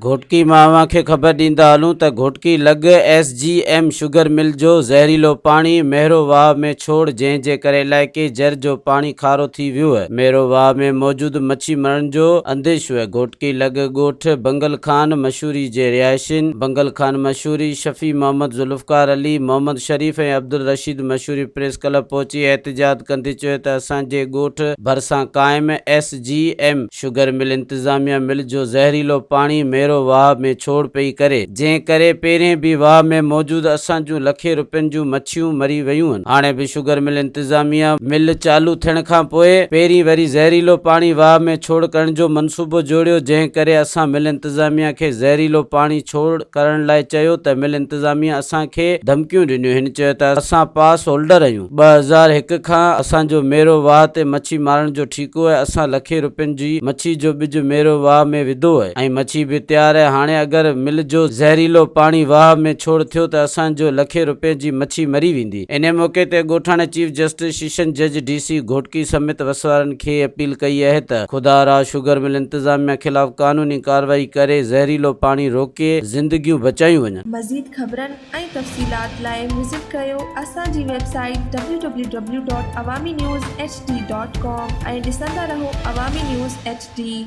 گهوٽڪي مان اوهان کي خبر ڏيندا هلون ته گهوٽڪي لڳ S G M sugar mill جو زهريلو پاڻي مهرو واهه ۾ ڇوڙ جنهن جي ڪري علائقي جر جو پاڻي کارو ٿي ويو مهرو واهه ۾ موجود مڇي مرڻ جو انديشو گهوٽڪي لڳ ڳوٺ بنگل خان مشوري جي رهائشين بنگل خان مشوري، شفيع محمد، ذوالفقار علي، محمد شريف ۽ عبدالرشيد مشوري پريس ڪلب پهچي احتجاج ڪندي چيو ته اسان جي ڳوٺ ڀرسان قائم S G M sugar mill انتظاميا مل جو زهريلو پاڻي ميرو واهه ۾ ڇوڙ پئي ڪري، جنهن ڪري پهرين به واهه ۾ موجود اسان جون لکين روپين جون مڇيون مري ويون. هاڻي به شگر مل انتظاميا مل چالو ٿيڻ کان پوء پهرين وري زهريلو پاڻي واهه ۾ ڇوڙ ڪرڻ جو منصوبو جوڙيو، جنهن ڪري اسان مل انتظاميا کي زهريلو پاڻي ڇوڙ ڪرڻ لاء چيو ته مل انتظاميا اسان کي ڌمڪيون ڏنيون. هن چيو ته اسان پاس هولڊر آهيون. 2001 کان اسان جو ميرو واهه تي مڇي مارڻ جو ٺيڪو آهي، اسان لکين روپين جي مڇي جو ٻج ميرو واهه ۾ وڌو آهي ۽ مڇي به تيار آهي، هاڻي اگر مل جو زهريلو پاڻي واهه ۾ ڇوڙ ٿيو ته اسان جو لکين روپين جي مڇي مري ويندي. انهي موقعي تي ڳوٺاڻي چيف جسٽس، سيشن جج، ڊي سي گهوٽڪي سميت وسوارن کي اپيل ڪئي اهي ته خدا را شگر مل انتظاميا خلاف قانوني ڪارروائي ڪري زهريلو پاڻي روڪي زندگيون بچايون وڃن. مزيد خبرن ۽ تفصيلات لاء وزٽ ڪريو اسان جي website W W W dot Awami news H D dot com ۽ ڏسندا رهو عوامي نيوز ايڇ ڊي.